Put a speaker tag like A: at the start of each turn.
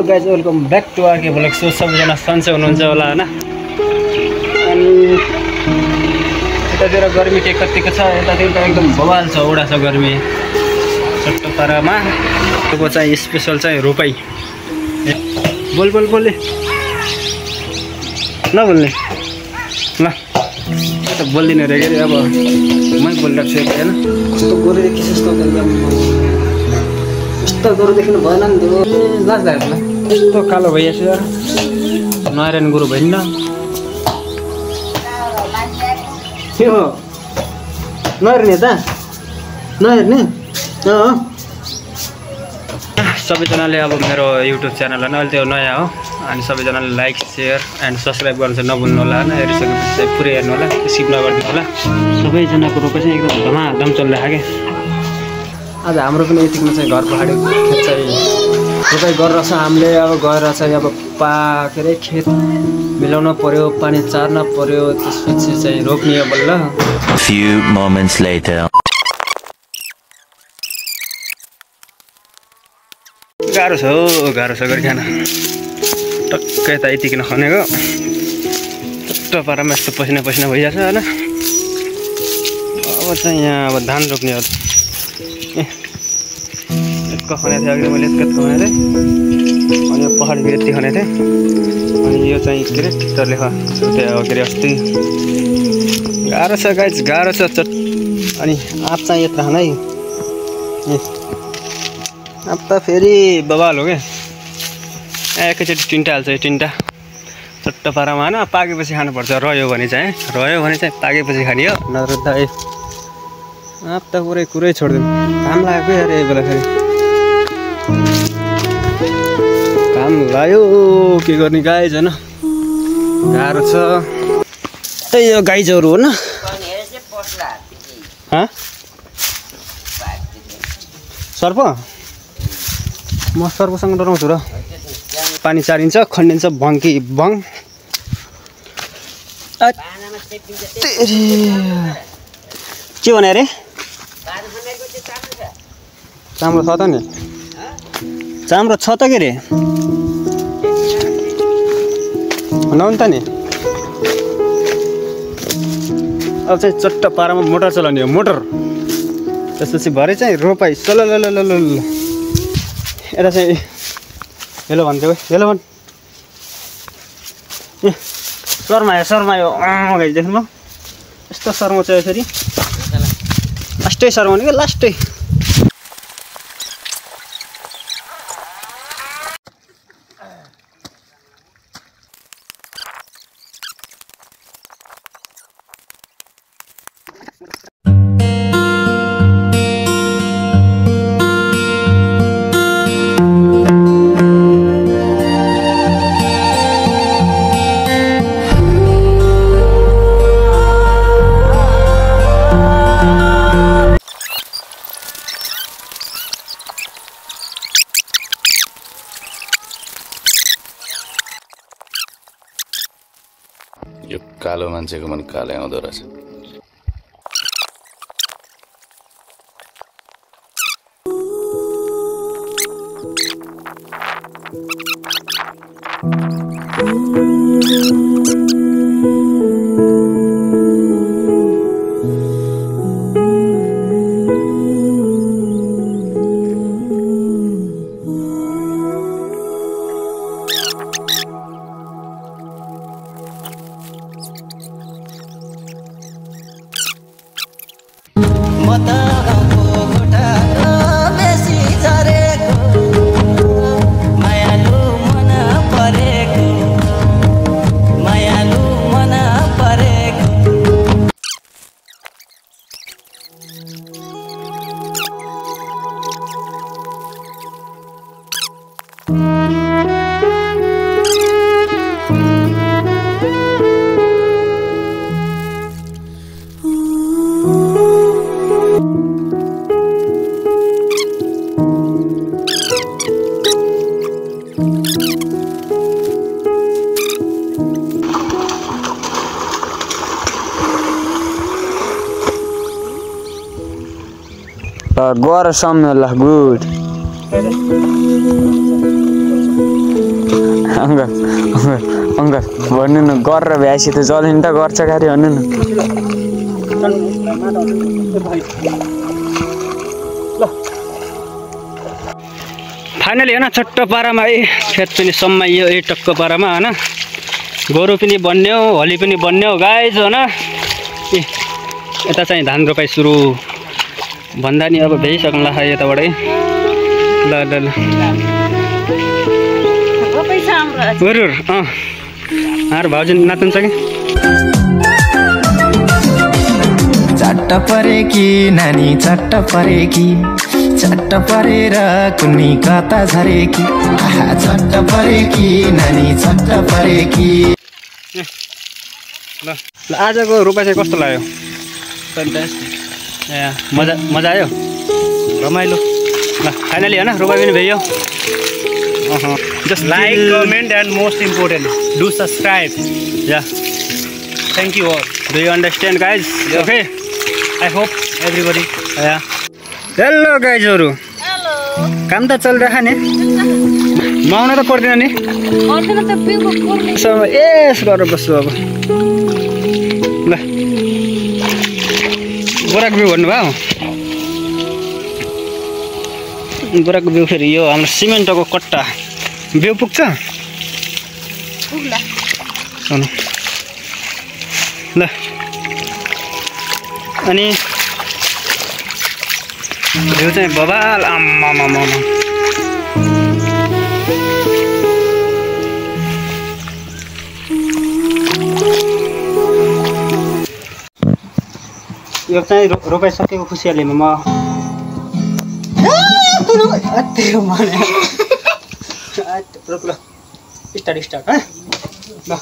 A: Guys welcome back to RK vlog. So सबैजना सन्चै हुनुहुन्छ होला हैन। अनि यतातिर गर्मी के कतिको छ, यतातिर त एकदम बवाल छ, उडा छ गर्मी चट्टपारामा। अब चाहिँ स्पेशल चाहिँ रोपाई। बोल बोल बोले नबोल्ने ल, त बोल्दिनँ रे के अब मै बोलिरहेको छु हैन। कस्तो गोरे के जस्तो एकदम यस्तो गोरु देख्नु भएन नि त्यो, लाज लाग्यो मलाई। यस्तो कालो भइहाल्छ यार, नारायण गुरु भइन्न त्यो नहेर्ने त नहेर्ने। सबैजनाले अब मेरो युट्युब च्यानल होइन अहिले त्यो नयाँ हो, अनि सबैजनाले लाइक सेयर एन्ड सब्सक्राइब गर्नु चाहिँ नभुल्नु होला होइन। हेरिसकेपछि चाहिँ पुरै हेर्नु होला, स्किप नगरिदिनु होला। सबैजनाको रोपाइ चाहिँ एकदम धमाधम चलिरहेको क्या। आज हाम्रो पनि यतिकोमा चाहिँ घर पहाडी खेत चाहिँ रोपाइ गरेर छ हामीले। अब गएर चाहिँ अब के अरे खेत मिलाउन पर्यो, पानी चार्न पर्यो, त्यसपछि चाहिँ रोप्ने हो बल्ल।
B: Few moments later.
A: गाह्रो छ हौ, गाह्रो छ गरिखान। टक्कै त यतिकिन खनेको चट्ट पारामा यस्तो पसिना पसिना भइहाल्छ होइन। अब चाहिँ यहाँ अब धान रोप्ने हो। यत्को खनेको थिएँ अघि मैले, यत्को खनेको थिएँ, अनि यो पहाडी यति खनेको थिएँ, अनि यो चाहिँ के अरे टिक्टरले त्यहाँ के अरे अस्ति। गाह्रो छ गाइज, गाह्रो छ अनि आँप चाहिँ यत्र खान है। अब त फेरि बवाल हो क्या, एकैचोटि तिनवटा हाल्छ। यो तिनवटा चट्ट पारामा होइन, पाकेपछि खानुपर्छ। रह्यो भने चाहिँ पाकेपछि खाने हो, नत्र त अब त कुरै छोडिदिउँ। काम लाग्यो यार यही बेला, फेरि काम लाग्यो के गर्ने गाइज होइन, गाह्रो छ। त्यही हो गाइजहरू हो न। सर्प म सर्पसँग डराउँछु र। पानी चारिन्छ, खन्डिन्छ, भङ्की भङ। के भने अरे चाम्रो छ त नि, चाम्रो छ त के अरे नहुन् त नि। अब चाहिँ चट्ट पारामा मोटर चलाउने हो, मोटर। त्यसपछि भरे चाहिँ रोपाइ सल यता चाहिँ हेलो भन्छ, हेलो भन् ए शर्मायो गाइज देख्नु भयो। यस्तो शर्मा चाहिँ फेरि लास्टै शर्माउने क्या, लास्टै।
B: यो कालो मान्छेको मन कालै आउँदो रहेछ।
A: Agora só meu largudo.
C: Uncle भन्नु न गरेर भ्याएपछि त जलिन त गर्छ गाडी भन्नु न
A: फाइनली होइन छोट्ट पारामा है खेत पनि सम्माइयो यही टक्क पारामा होइन गोरु पनि बन्यो होली पनि बन्यो गाइज होइन यता चाहिँ धान रोपाइ सुरु भन्दा नि अब भ्याइसक्नुला यताबाटै ल ल ल गरुर भाउजू नाच्नुहुन्छ कि
D: चट्ट परेकी नानी चट्ट परेकी चट्ट परेर कुन्नी कता झरेकी चट्ट परेकी नानी चट्ट परेकी
A: ल आजको रोपाइ चाहिँ कस्तो लाग्यो ए मजा आयो रमाइलो ल फाइनली होइन रोपाइ पनि भ्यायो
E: Just like, comment, and most important, do subscribe.
A: Yeah.
E: Thank you all.
A: Do you understand, guys?
E: Yeah.
A: Okay.
E: I hope everybody.
A: Yeah. Hello, guys. Hello. काम त चलिरहेको नि माउन त पर्दैन नि यस गरेर बस्छु अब ल बोराको बिउ भन्नुभयो बोराको बिउ फेरि यो हाम्रो सिमेन्टको कट्टा बिउ पुग्छ ल अनि बिउ चाहिँ बबाल आम्मा यो चाहिँ रोपाइ सकेको खुसियालीमा म स्टार्ट ल